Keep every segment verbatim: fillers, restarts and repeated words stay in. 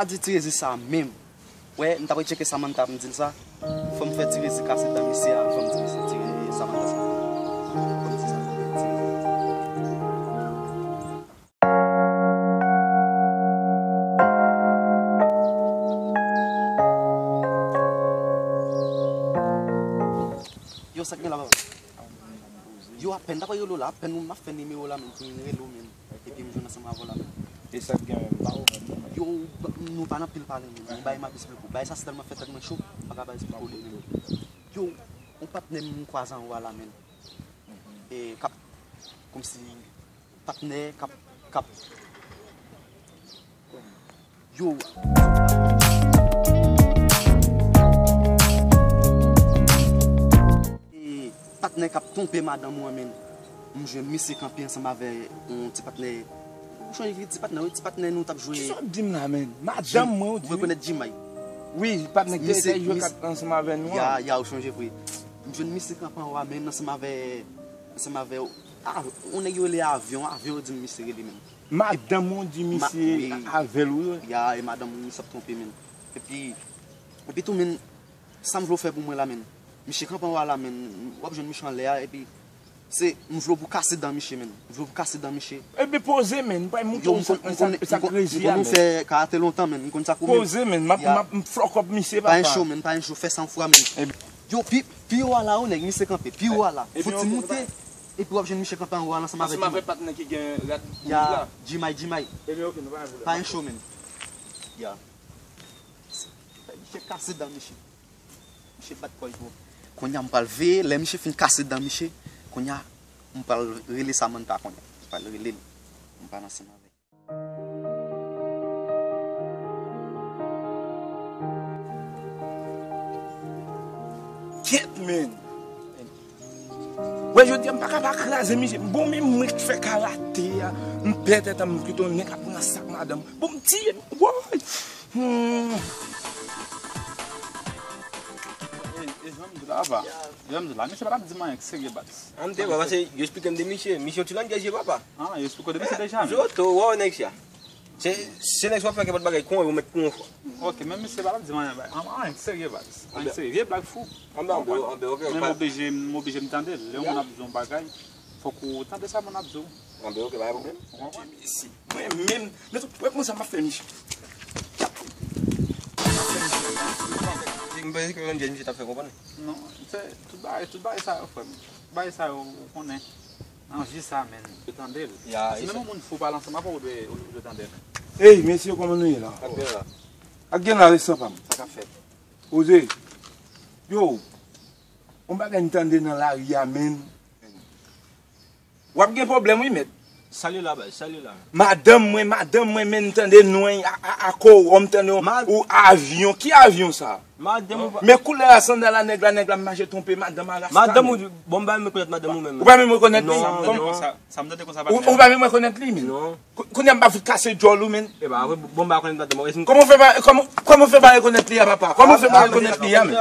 Di ti rezi sa menm. Wè, m t ap retcheke Samantha, m di l sa. Fò m fè ti rezi kase dan misye a, fò m di misye ti rezi Samantha sa. Fò m di sa. Yo, sa k gen la, papa? Yo, apèn, ta pa rele w la, apèn m ap fè nimewo la, menm, pou m rele w, menm. Epi m jwenn ansanm avè w la, menm. E sa k gen menm, m pa konprann non, menm. Yo, ba- nou pa nan pil pale, menm. Yon bagay m ap esplike w. Bagay sa tèlman fè tèt mwen cho, m pa ka ba esplike w li, menm. Yo, yon patnè m kwaze anwo a la, menm. E k ap, kòmsi, patnè k ap, k ap, yo. E patnè k ap twonpe madanm ou an, menm. M jwenn misye kanpe ansanm avè yon ti patnè. Ou sonje ki ti patnè, wi, ti patnè nou t ap jwe. Kisa w ap di m la, menm? Madanm mwen, ou di, wi. Ou rekonèt Jimay? Wi, patnè ki te, misye, te jwe kat ansanm avè nou an. Ya, ya, ou sonje vre. M jwenn misye kanpe anwo a, menm ansanm avè, ansanm avè, a, yon nèg yo rele Avyon, Avyon yo di m misye rele menm. Madanm ou di misye avè l, wi. Ya, e madanm ou misye ap twonpe, menm. Epi, epi tou, menm, sa m vle w fè pou mwen la, menm. Misye kanpe anwo a la, menm. W ap jwenn misye anlè a, epi se, m vle w pou kase dan misye, menm. M vle w pou kase dan misye. Epi poze, menm. M pral montre w sa, sa, sa k rezi a, menm. M konn nou fè karate lontan, menm. M konn sa k ou menm. Poze, menm. M ap, m ap, m flòk up misye, papa. Pa yon cho, menm. Pa yon cho. Fè sa yon fwa, menm. Yo, pi, pi wo a la, wi, nèg, misye kanpe. Pi wo a la. Fò ti moute, epi w ap jwenn misye kanpe anwo a la, ansanm avè Jimay. Ansanm avè patnè ki gen rad wouj la. Ya, Jimay, Jimay. Ebyen, oke, nou pa gen pwoblèm. Pa yon cho, menm. Ya. Misye kase dan misye. Misye bat kò l twòp. Kounye a, m pral veye, lè misye fin kase dan misye, kounye a, m pral rele Samantha kounye a. M pral rele l. M pral ansanm avè l. Kyèt, menm. Wè, jodi a, m pa ka pa kraze misye. Bon, men mwen k fè karate a. M pè tèt an, m kite yon nèg ap pran sak madanm. Bon, m tiye, woy. Hmm. E, e jan m di la, papa. Jan m di la, misye pa t ap di m anyen k serye, Bats. An m te wè, paske yo esplike m de misye. Misye yon ti langaj ye, papa. Ah, yo esplike w de misye deja, menm. Zoto, wè nèg sa. Se, se nèg sa w ap fè nenpòt bagay kon yo mèt pou yon fwa. Ok, men misye pa t ap di m anyen, bay. An, anyen k serye, Bats. Anyen k serye. Vye blag fou. Anben, anben, anben, ok. Men m oblije, m oblije m tande l. Lè yon moun ap di yon bagay, fòk ou tande sa moun ap di w. Anben, ok, pa gen pwoblèm. Ou konprann? Mwen menm, men tout, wè kòman sa m ap fè misye. M panse ke yon jèn misye t ap fè konprann. Non, se tout bagay, tout bagay sa yo, frè m. Tout bagay sa yo, ou konnen. Anvi sa, menm. Yo tande l. Ya, se menm yon moun fou pale ansanm avè w, ou dwe, ou dwe tande l. Ey, mesye, kòman nou ye la? Ak gen la, resan pa m. Sa k ap fèt? Poze. Yo, yon bagay m tande nan lari a, menm. W ap gen pwoblèm, wi, mèt. Salye la, bay, salye la. Madanm mwen, madanm mwen, men m tande non a, a, a kò w, m tande ou, ou Avyon. Ki Avyon sa? Madanm ou pa. Men koulè a sandal a nèg la, nèg la mache twonpe madanm a rasta. Madanm ou, bon, m pa menm rekonèt madanm ou menm. Ou pa menm rekonèt li? Non, non. Sa m tande konsa, patnè. Ou pa menm rekonèt li, menm? Non. Kou-, kounye a m pa fout kase djòl ou, menm. E ba, bon, m pa rekonèt madanm ou. Kòman w fè pa, kòman, kòman w fè pa rekonèt li a, papa? Kòman w fè pa rekonèt li a, menm?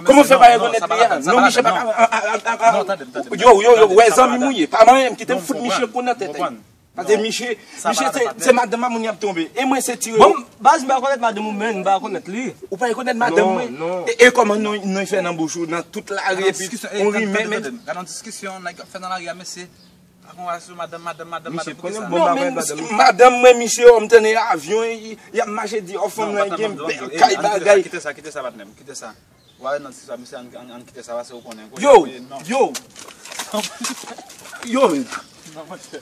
Kòman w fè pa rekonèt li a? Non, misye pa ka, a, a, a, a, a. Yo, yo, yo, wè zanmi m ou ye. Pa manyen m, kite m fout misye kou nan tèt. Paske misye, misye se, se madanm a moun y ap twonpe. E mwen se ti. Bon, baz, m pa konèt madanm ou menm, m pa konèt li. Ou pa rekonèt madanm mwen? Non, non. E, e kòman non, non fè nan bouch ou, nan tout lari, epi on rimè, men. Gade yon diskisyon nèg ap fè nan lari a, mesye. Ak yon relasyon madanm, madanm, madanm, madanm, pou kisa? Non, men madanm mwen, misye, yo, m tande Avyon, y, y ap mache di, ò, fanm nan gen bèl kay bagay. Kite sa, kite sa, patnè m, kite sa. Ou ale nan ti sa, mesye, ann, ann, ann kite sa, paske ou konnen. Yo, yo. Yo, men. Non, monchè.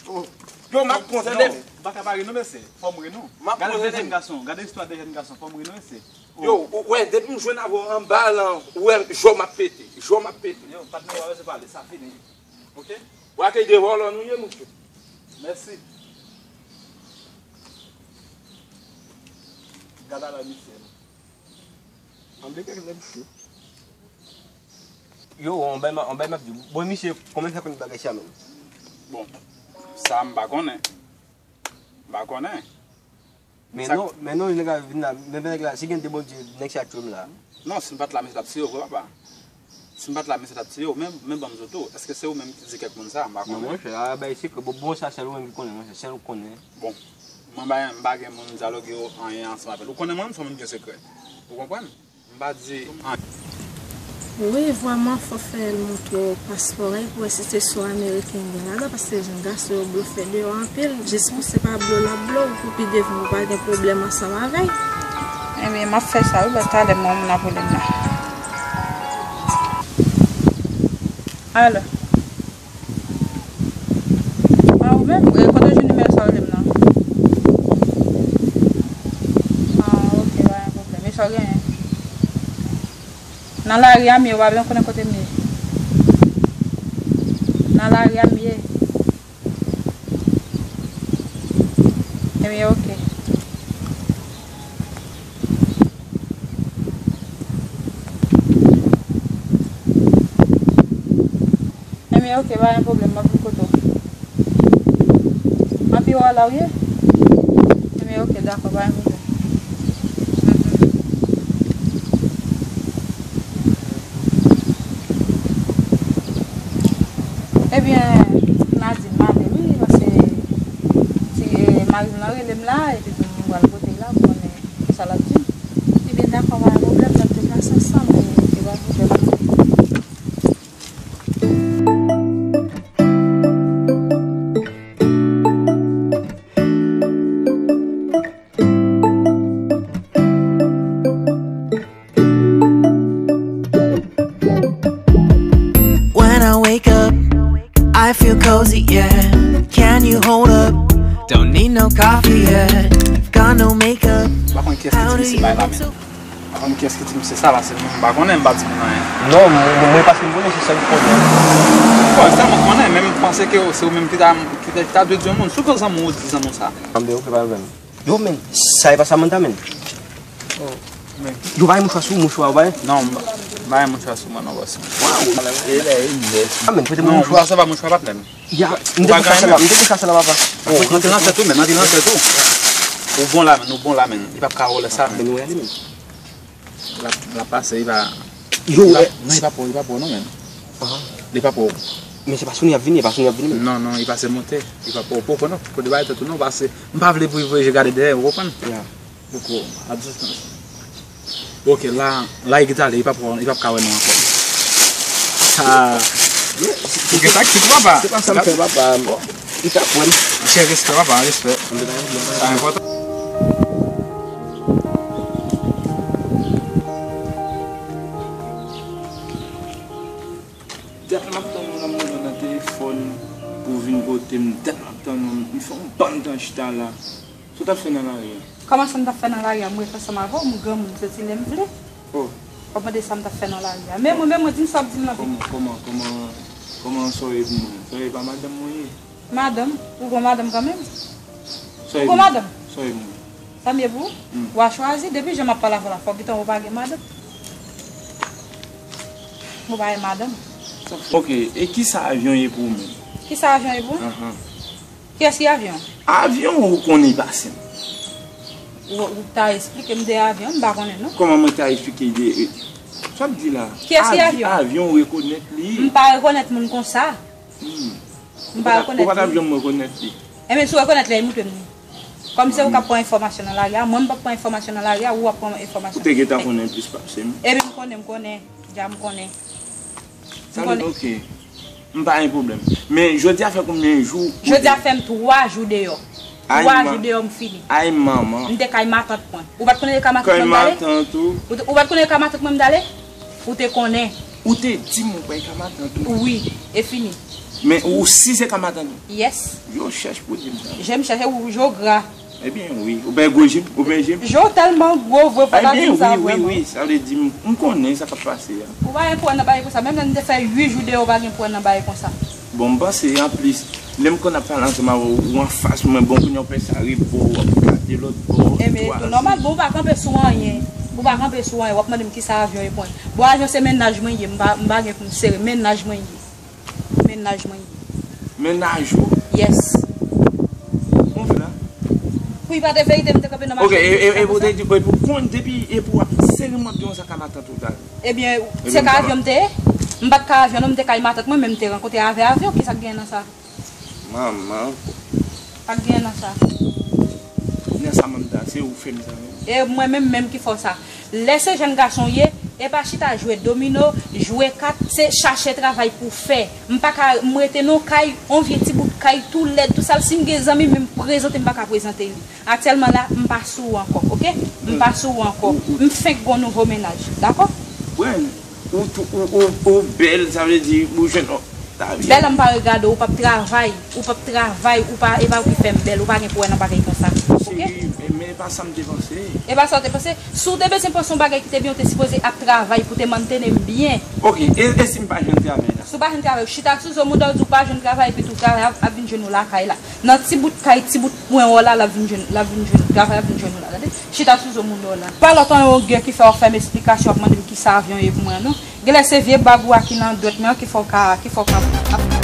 Yo, m ap kontan de. Non, m pa ka pa ri non, mesye. Fò m ri non. Gade de jèn gason, gade istwa de jèn gason, fò m ri non, mesye. Yo, ou wè, depi m jwenn avè w anba lan, ou wè jò m ap pete, jò m ap pete. Yo, patnè, ou pa bezwen pale, sa fini. Ok? Ou akèy de vòlò nou ye, monchè. Mèsi. Gad ala misye. Anble kèk nèg cho. Yo, on bay, on bay m ap di w. Bon, misye, kòman l fè konn bagay sa menm? Bon, sa m pa konnen. M pa konnen. Men non, men non, nèg la vin la, men nèg la, si gen de Bondye, nèg sa tchwe m la. Non, si m pa t la, misye t ap tiye w vre, papa. Si m pa t la, misye t ap tiye w, men, men ban m di w tou, èske se ou menm ki di kèk moun sa? M pa konnen. Non, monchè, a bay sekrè, bon, bon, sa sèl ou menm ki konnen, monchè, sèl ou konnen. Bon, Mwen pa, m pa gen moun m dyaloge yo anyen ansanm avè l. Ou konnen mwen, m se yon moun gen sekrè. Ou konprann? M pa di anyen. Wi, vrèman, fò fè l montre w paspò a, pou wè si se sou ameriken gen ladan, paske jan gason yo blofè deyò anpil, jis pou se pa blo l ap blo w, pou pi devan ou pa gen pwoblèm ansanm avè l. Ebyen, m ap fè sa, wi, ba talè m wè moun nan pwoblèm nan. Alo. Ah, ou menm? E, kote w jwenn nimewo sa w rele m nan? Ah, ok, pa gen pwoblèm. E sa w genyen? Nan lari a m ye, ou pa bezwen konnen kote m ye. Nan lari a m ye. Ebyen, ok. Ebyen, ok, pa gen pwoblèm, m ap vin kote w. Anpi w la w ye? Ebyen, ok, dakò, pa gen pwoblèm. Mhm. Ebyen, m a di m ale wi, paske ti, e, mari m nan rele m la, epi m pral kote l la, pou konnen sa l ap di m. Ebyen, dakò, pa gen pwoblèm, n ap deplase ansanm, e, e pa pwoblèm. When I wake up, I feel cozy, yeah. Can you hold up? Don't need no coffee, yeah. Got no makeup. M pa konn kiyès ki di misye bay la, men. M pa konn kiyès ki di misye sa, paske mwen m pa konnen, m pa di moun anyen. Non, mwen, mwen, paske m konnen se sèl ou konnen. Bon, sèl mwen konnen, men m panse ke se ou menm ki ta, ki ta, ki ta dwe di yon moun. Si w gen zanmi w, ou di zanmi w sa. An ben, ok, pa pwoblèm. Yo, men, sa e pa Samantha, men. Oh, men. Yo, bay mouchwa sou, mouchwa, bay. Non, m bay mouchwa sou mwen, non, bòs. Waw. E lè, e lè. Ah, men, prete mwen mouchwa. Mouchwa, sa pa mouchwa, patnè m. Ya, m te kouche asèl la, m te kouche asèl la, papa. Antre nan tèt ou, men, antre nan tèt ou. Ou bon la, men, ou bon la, men. Li p ap ka wè sa, men. Men nou ale, men. L ap, l ap pase, li pa, yo, li pa, eh, non, li pa pou, li pa pou, non, men. Aha. Li pa pou. Men se pa sou li ap vini, e pa sou li ap vini, men. Non, non, li pase monte. Li pa pou, pou, pou, non. Kote bay tèt ou, non, pase. M pa vle pou, pou je gade dèyè, ou konprann? Ya. Poko, a distans. Ok, la, la, li gentan ale, li p ap, li p ap ka wè nou ankò. Ah. Ou gen taktik, papa. Se pa sa m fè, papa. Li t ap wè m. Chè, respè, papa, respè. Sa enpòtan. Dat m ap tann ou nan, nan telefòn pou w vin kote m. Dat m ap tann ou. M fè yon bann tan chita la. Sa w t ap fè nan lari a? Kòman sa m t ap fè nan lari a? M ret ansanm avè w, m granmoun, m soti lè m vle. Oh. W ap mande sa m t ap fè nan lari a. Men mwen, men mwen, di m sa w ap di m nan vi. Kòman, kòman, kòman, kòman sa w ye pou mwen? Sa w ye pa madanm mwen ye? Madanm? Ou gon madanm kanmenm? Sa w ye pou mwen? Ou gon madanm? Sa w ye pou mwen? Sa m ye pou ou? Hmm. W a chwazi, depi jan m ap pale avè w la, fò w gentan wè w pa gen madanm. Ou pa gen madanm. Ok, e kisa avyon ye pou ou menm? Kisa avyon ye pou mwen? Ahan. Kiyès ki avyon? Avyon ou konnen li pase m. Ou, ou ta esplike m de avyon, m pa konnen non. Kòman mwen ta esplike de, e, sa w ap di la? Kiyès ki avyon? Avyon ou rekonèt li? M pa rekonèt moun konsa. Hmm. M pa rekonèt li. Ou pa t ap janm rekonèt li? Enben, si w rekonèt li, montre m li. Kòm se ou k ap pran enfòmasyon nan lari a, mwen m p ap pran enfòmasyon nan lari a, ou ap pran enfòmasyon. Ou te gentan konnen plis pase m. Ebyen, m konnen, m konnen. Dja m konnen. M konnen. Ok. M pa gen pwoblèm. Men jodi a fè konbyen jou ou... Jodi a fè m twa jou deyò. Twa jou deyò m fini. Ay, manman. M te kay matant mwen. Ou pa t konnen e ka matant mwen m t ale? Kay matant ou? Ou te, ou pa t konnen e ka matant mwen m t ale? Ou te konnen. Ou te di m ou pral ka matant ou? Wi, e fini. Men ou si se ka matant ou? Yes. Je w chèch pou di m sa. Je m chèch, ou je w gra. Ebyen, wi. Ou bèl gwo je m, ou bèl je m. Je w tèlman gwo, vre, fò ta di m sa vrèman. Ebyen, wi, wi, wi. Sa vle di, m, m konnen sa k ap pase a. Ou pa gen pwoblèm nan bagay konsa. Menm lè n te fè uit jou deyò, ou pa gen pwoblèm nan bagay konsa. Bon, m panse, anplis, lè m konn ap pale ansanm avè w, ou anfas mwen, bon, kounye a w fè sa rebò, w ap gade lòt bò. Ebyen, tou nòmal, bon, ou pa kanpe sou anyen. Ou pa kanpe sou anyen, w ap mande m kisa avyon ye pou mwen. Bon, avyon se mennaj mwen ye, m pa, m pa gen pou m sere, mennaj mwen ye. Mennaj mwen ye. Mennaj ou? Yes. Ou vle? Pou li pa te verite, m te kanpe nan mache. Ok, e, e, e pou te di, e pou konn, depi, e pou w ap sere m, w ap di yon sa ka matant ou ta. Ebyen, se ka avyon m te ye? M pa t ka avyon, non, m te kay matant mwen, men m te rankontre avè avyon, kisa k gen nan sa? Manman. Pa t gen nan sa. Nan sa m ap di a, se ou fè m sa menm. E mwen menm menm ki fè w sa. Lè se jèn gason w ye, e pa chita jwe domino, jwe kat, se chache travay pou w fè. M pa ka, m rete nan kay, on vye ti bout kay, tou lèd, tou sal. Si m gen zanmi, menm prezante, m pa ka prezante li. Aktyèlman la, m pa sou ou ankò, oke? M pa sou ou ankò. M fenk gon nouvo mennaj, dakò? Wen, ou, tou- ou, ou, ou bèl, sa vle di, ou jwenn. Sa vle Bèl, m pa regade w, ou p ap travay, ou p ap travay, ou pa, e pa ou ki fè m bèl, ou pa gen pou wè nan bagay konsa, oke? Cheri, men e pa sa m te panse. E pa sa w te panse? Si w te bezwen panse yon bagay ki te byen, ou te sipoze ap travay pou te mantennen m byen. Ok, e, e si m pa jwenn travay la? Si w pa jwenn travay, ou chita sou zo mouda w di w pa jwenn travay, epi tou travay ap, ap vin jwenn ou lakay la. Nan ti bout kay, ti bout pwen w la, l ap vin jwenn, l ap vin jwenn, travay ap vin jwenn ou la, tande? Chita sou zo mouda w la. Pa lòt an yon gè ki fè w ap fè m esplikasyon, ap mande m ki sa avyon ye pou mwen, non. Genlè se vye bag ou a ki nan dwèt mwen an ki fè w ka, ki fè w ka ap